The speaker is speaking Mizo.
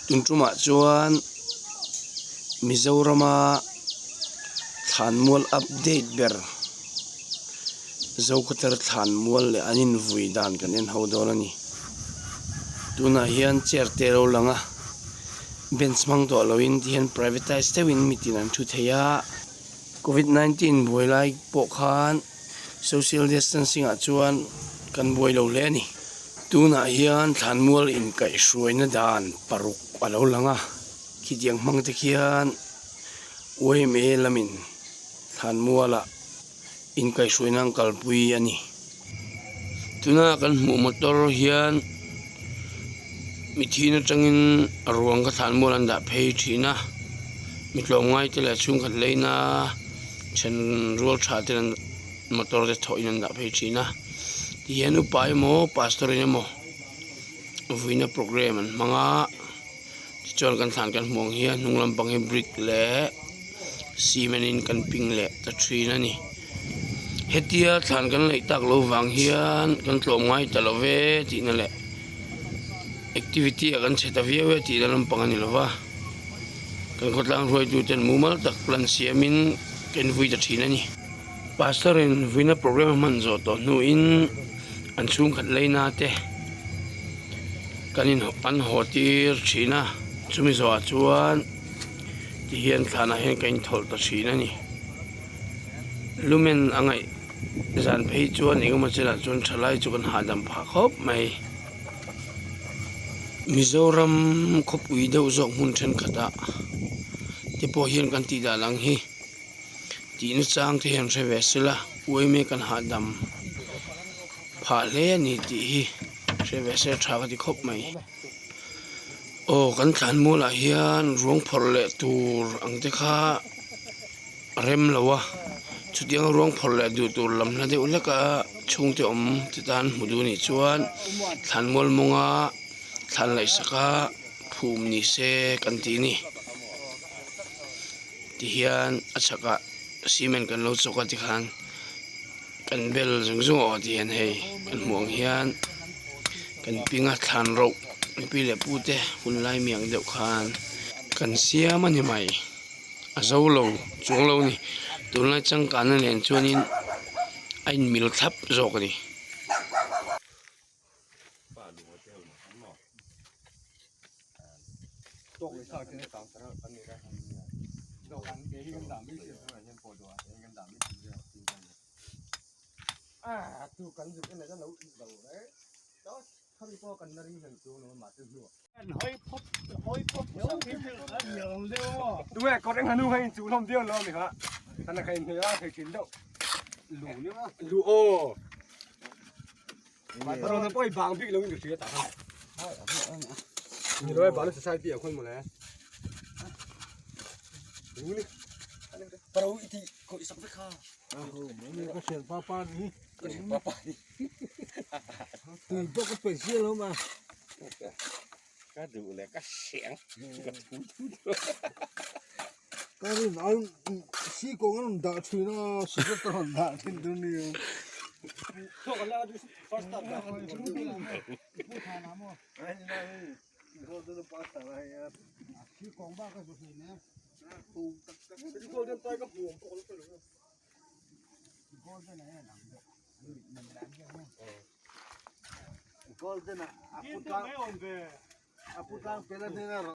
Tun tumah chuan Mizorama thlanmual update ber Zokhawthar thlanmual leh an invui dan kan en ho dawn a ni. Tunah hian chair te a lo lang a, bench hmang tawh loin ti hian privatise deuhin mitin an thu thei a. Covid 19 buai lai pawh khan social distancing ah chuan kan buai lo hle a ni. Tunah hian thlanmual inkaihhruaina dan paruk a lo lang a, khitiang hmang te khian yma lamin thlanmualah inkaihhruaina an kalpui a ni. Tuna kan hmuh motor hian mithin atangin ruang kha thlanmual an dah phei thin a, mi tlawmngai te leh chhungkhat leina then rual tha ten an motor te thawhin an dah phei thin a, tihian upa emaw pastor in emaw vuina programme an hmang a. Tichuan kan thlan kan hmuh ang hian hnung lampang hi brick leh cement in kan ping leh ta thin a ni. Hetia thlan kan laih tak loh vang hian kan tlawm ngai ta lo ve tihna leh activity ah kan chhe ta viau e tihna lampang a ni lo va. Kan khawtlang hruaitu ten mumal tak plan siamin kan vui ta thin a ni. Pastor in vuina programme a hman zawh tawh hnuin an chhungkhat leina te kan in an haw tir thin a chumi zawhah chuan ti hian thlanah hian ka inthawlh ta thin a ni lumen a ngaih zan phei chuan engemaw chenah chuan thalai chu kan hahdam phah khawp mai Mizoram khawpui deuh zawk hmun thenkhatah te pawh hian kan tih dan ang hi. Tihna chang te hian hre ve sela uaime kan hahdam phah hle a ni tih hi hre ve se tha ka ti khawp mai. Aw kan thlan mualah hian ruang phawrh leh tur ang te kha a rem lo a chutianga ruang phawrh leh duh tur lam hla deuh hlek a chhungte awm te tan hmu duh anih chuan thlan mual mawnga thlan laih saka phum ni se kan tih a ni. Tihian a chhakah cement kan lo chawk a tikhan kan bel zung zung a aw tihian hei kan hmuh ang hian kan ping a thlan rauh mipi leh pu te hun lai mi ang deuh khan kan siam a ni mai a zo lo chuang lo a ni tunlai changkanna nen chuanin a inmil thlap zawk a ni.